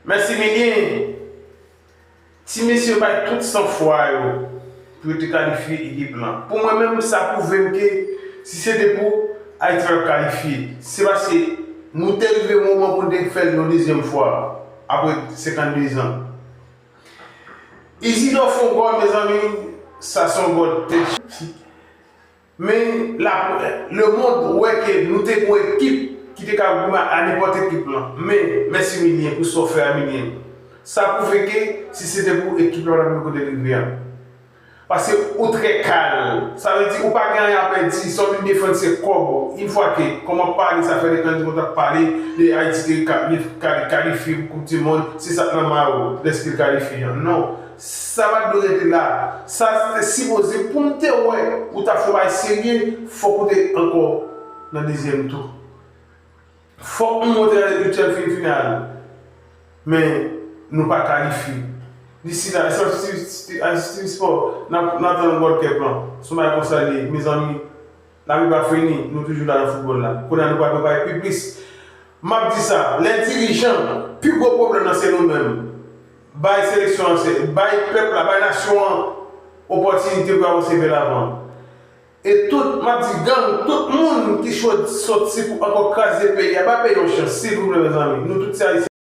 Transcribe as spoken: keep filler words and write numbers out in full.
Mèsi Milien. Ti mesye yo bay tout sanfwa yo pou yo te kalifye ekip lan. Pou mwen menm, sa pwouve m ke si se te pou Ayiti pa t ap kalifye. Se paske nou te rive moman pou n te fè l yon dezyèm fwa apre senkannde zan. Isidore fè yon gòl, mezanmi, sa se yon gòl tèt. Men la, lemonn wè ke nou te gon ekip ki te ka goumen a nenpòt ekip lan. Men, mèsi Milien pou sa w fè a, Milien. Sa pwouve ke si se te pou ekip lan, pa t ap rive kote l rive a. Paske ou trè kal. Sa vle di ou pa gen anyen a pèdi, sa w vin defann se kòb ou. Yon fwa ke, kòman pale, sa fè de kan di kontak pale, de Ayiti te ka-, li ka-, kalifye pou Koup di Mond, se sa k nan may ou, lèske l kalifye an. Non. Sa pa t dwe rete la. Sa te sipoze, pou m te wè ou t ap fè yon bagay serye, fòk ou te ankò nan dezyèm tou. Fòk nou monte nan uityèm fin final. Men, nou pa kalifye. Disi la, Steve, Steve, Steve Sport, n ap, n ap tann World Cup lan. Se yon bagay konsa li ye, mezanmi. Lavi pa fini, nou toujou la nan foutbòl la. Kounye a nou pral prepare pi plis. M ap di sa, lè dirijan, pi gwo pwoblèm nan se nou menm. Bay seleksyon an, se, bay pèp la, bay nasyon an opòtinite pou avanse vè lavan. E tout, m ap di gang, tout moun ki cho-, sòti pou ankò kraze peyi a, ba peyi yon chans, silvouplè, mezanmi. Nou tout se Ayisyen.